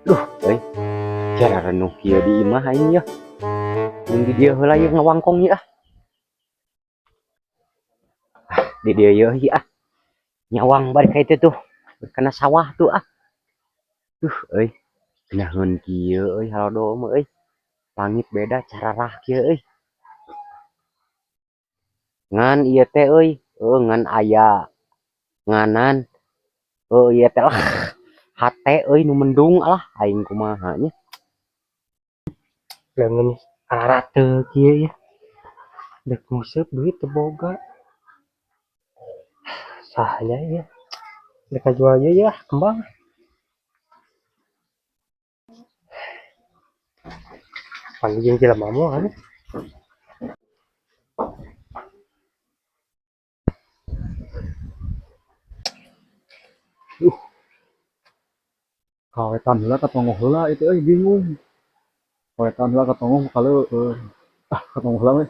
Duh, euy. Cara renuh kieu di imah aing yeuh. Mun di dieu heula ieu ngawangkong ieu ah. Ah, di dieu yeuh ieu ah. Nyawang bari ka itu tuh. Kana sawah tuh ah. Duh, euy. Geunaheun kieu euy halodo mah euy. Langit beda cararah kieu euy. Ngan ieu teh euy, heuh ngan aya nganan. Heuh ieu teh lah hate euy nu mendung alah aing kumaha nya. Leungeun ararate kieu ya. Dek nguseup duit teu boga. Saha nya ieu? Dek ngajual ieu ya kembang. Panggil jeung jelema moal. Duh. Kawetan heula ka tonggoh heula itu euy bingung. Kawetan heula ka tonggoh kaleueur. Ah, ka tonggoh heula we.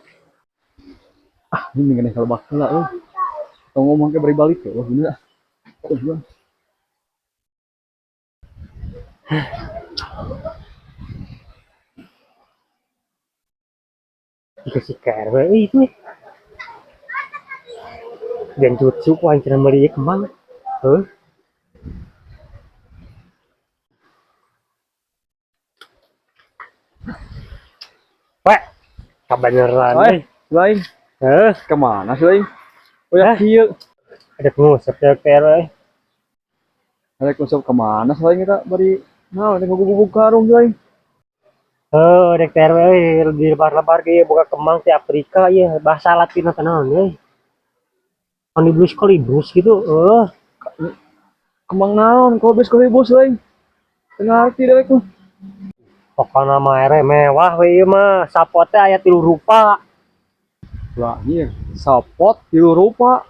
Ah, ini ngeuneh kalebak heula euy. Tonggoh mah ke bari balik eueuh bener ah. Tuh. Itu si KRW euy itu. Genjutsu ku aing cenah meuli ieu kembang. Heuh. Weh, kabeneran euy. Lain. Heuh, Kemana sih lain? Oh ya kieu. Ada nguseup ya KRW. Ada nguseup kemana sih lain kita bari naon ada ngugubug karung lain. Heuh, dek KRW euy di lebar-lebar ge boga kembang ti Afrika ieu bahasa Latin teh naon euy. Kolibus kolibus gitu, heuh. Kembang naon kolibus kolibus lain. Teu ngarti dewek mah. Pokona mah ere mewah we ieu mah, sapot teh aya 3 rupa. Lah ieu sapot 3 rupa.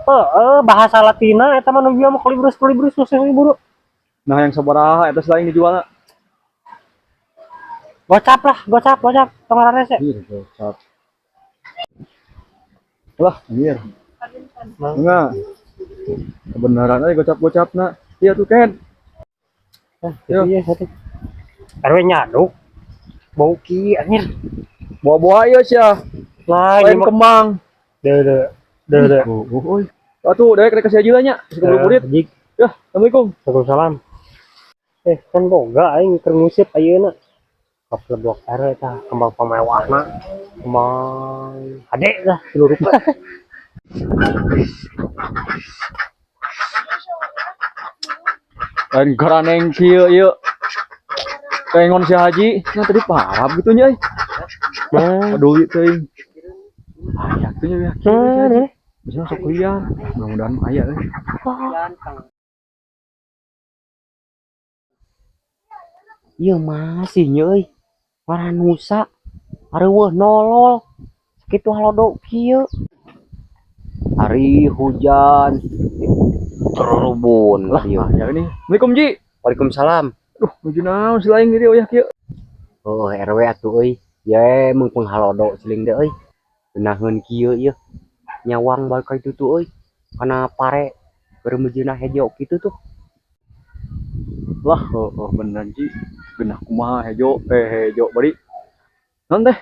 Heeh, bahasa Latina eta mah nu ieu mah kolibrus kolibrus nu sing buru. Nah yang sabaraha eta selain dijualna? Gocap lah, gocap, gocap, tong rese. Iya, gocap. Lah, anjir. Enggak. Kebenaran aja gocap-gocapna. Iya tuh Ken. Ah, iya satu. RW nyaduk. Bau ki anjir. Buah-buah ieu sia. Lah, Lain kembang. Deuh deuh. Deuh deuh. Oh, oh, oi. Atuh, dewek rek kasih aja nya. Geus keburu murid. Jik. Ya, Assalamualaikum. Waalaikumsalam. Kan boga aing keur nguseup ayeuna. Kaplebok RW tah kembang pamewahna. Kembang hade lah 3 rupa. Lain garaneng kieu ieu. Pengon si Haji, nah tadi parah gitu nya euy. Nah, Peduli teuing. Aya tuh nya ya. Nah, nah. Bisa sok liar. Mudah-mudahan aya euy. Ieu masih nya euy. Maranusa areueuh nolol. Sakitu halodo kieu. Hari hujan terubun Lah, kieu. aya ini. Assalamualaikum Ji. Waalaikumsalam. Duh, nuju naon si lain gitu ya kieu. Oh, RW atuh euy. Ye meungpeung halodo siling deui euy. Geunaheun kieu ieu. Nyawang bae ka itu tuh euy. Kana pare keur meujeuhna hejo kitu tuh. Lah, heueuh bener Ji. Geunah kumaha hejo, hejo bari. Naon teh?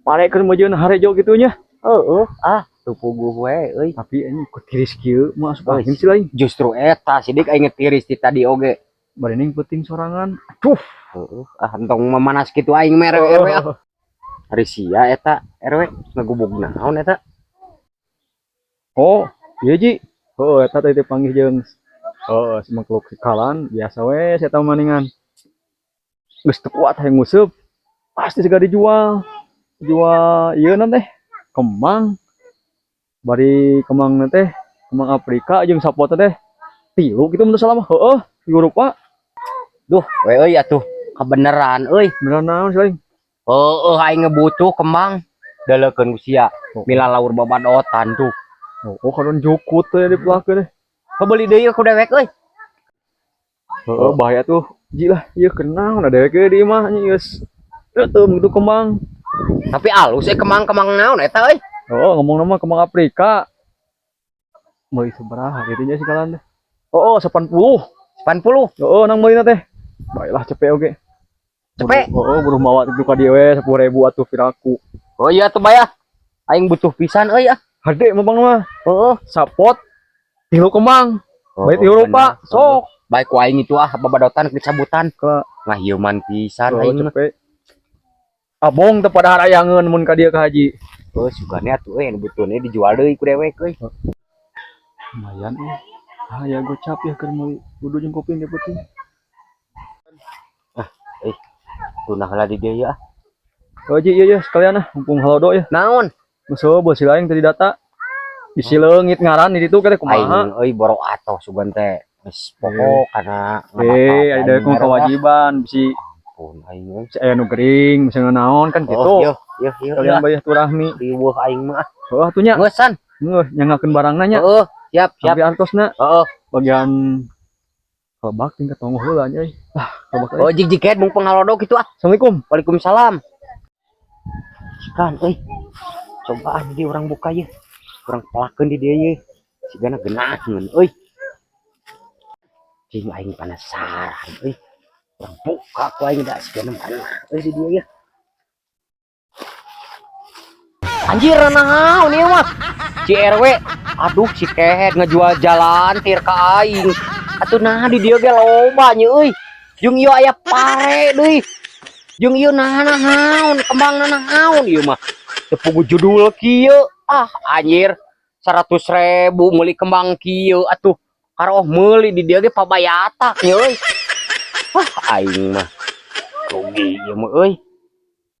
Pare keur meujeuhna harejo kitu nya. Heueuh, ah, teu puguh we euy. Tapi anjing ku tiris kieu mah asup Euy. angin si lain. Justru eta sidik aing tiris ti tadi oge. Bari ning penting sorangan. Aduh. Heueuh, ah entong memanas kitu aing mah RW RW ah. Ari sia eta RW ngagubug naon eta? Oh, iya Ji. Heueuh eta teh panggih jeung heueuh si makhluk sikalan biasa we saya tahu maningan. Geus teu kuat hayang nguseup. Pasti siga dijual. Jual ieu naon teh? Kembang. Bari kembang teh, kembang Afrika jeung sapot teh 3 kitu mun teu salah mah. Heueuh, 3 rupa. Duh, we euy atuh kabeneran euy. Beneran naon sih lain? Heueuh aing ngebutuh kembang. Deleukeun ku sia. Milalaur babadotan tuh. Oh, kadon jukut teh dipelakeun teh. Kabeli deui ku dewek euy. Heeh, bahaya tuh. Ji lah, ieu kenal da dewek ge di imah nya geus. Teuteum gitu kembang. Tapi alus kembang-kembang naon eta euy. Oh, ngomong nama kembang Afrika. Meuli sabaraha kitu nya sikalan teh. Oh, 80. 80. Oh, nang meulina teh. Baiklah, cepet oge. Cepet. Oh, buru mawa itu ka dieu we 10.000 atuh piraku. Oh iya tuh, bayah. Aing butuh pisan euy ah. Hade mah, Bang, mah. Heeh. Sapot tilu kembang. Oh, baik tilu rupa, bener. sok. Baik ku aing itu ah babadotan dicabutan. Ka Ngahieman pisan oh, aing mah. Cepet. Abong teu pada harayangeun mun ka dieu ka haji. Oh, sugane atuh euy anu butuhna dijual deui ku dewek euy. Lumayan eh. Ah ya, gocap ya keur meuli kudu jeung kopi ge penting. Tunah heula di dieu ya. Oh ji, iya iya sekalian ah, mumpung halodo ya. Naon? Geus heuh sila aing tadi data. Bisi leungit ngaran di ditu kata kumaha. Aing euy boro atoh sugan teh geus pokok kana. Eh, ada kumaha kewajiban bisi Ampun aing euy. Bisi aya nu gering, bisi naon kan gitu. Oh, iya iya iya. Sekalian bayar turahmi. Riweuh aing mah ah. Heuh atuh nya. Ngeusan. Ngeuh nyangakeun barangna nya. Heeh, siap siap. Sampai artosna Heeh. Bagian kelebak tingkat tonggoh heula nya euy. Ah, kelebak euy. Oh, jig jiket mung penghalodo kitu ah. Assalamualaikum. Waalaikumsalam. Kan euy. Cobaan di urang buka ye. Urang pelakeun di dieu ye. Sigana geunaheun euy. Cing, aing penasaran euy. Urang buka ku aing da sigana mana euy di dieu ye. Anjir, naon ieu mah? Si RW, aduh, si kehet ngejual jalantir ka aing. Atuh nah di dieu ge loba nya euy. Jeung ieu aya pare deui. Jeung ieu nah naon, kembangna naon ieu mah. Teu puguh judul kieu. Ah, anjir. 100.000 meuli kembang kieu atuh. Karoh meuli di dieu ge pabayatak nya euy. Wah, aing mah rugi ieu mah euy.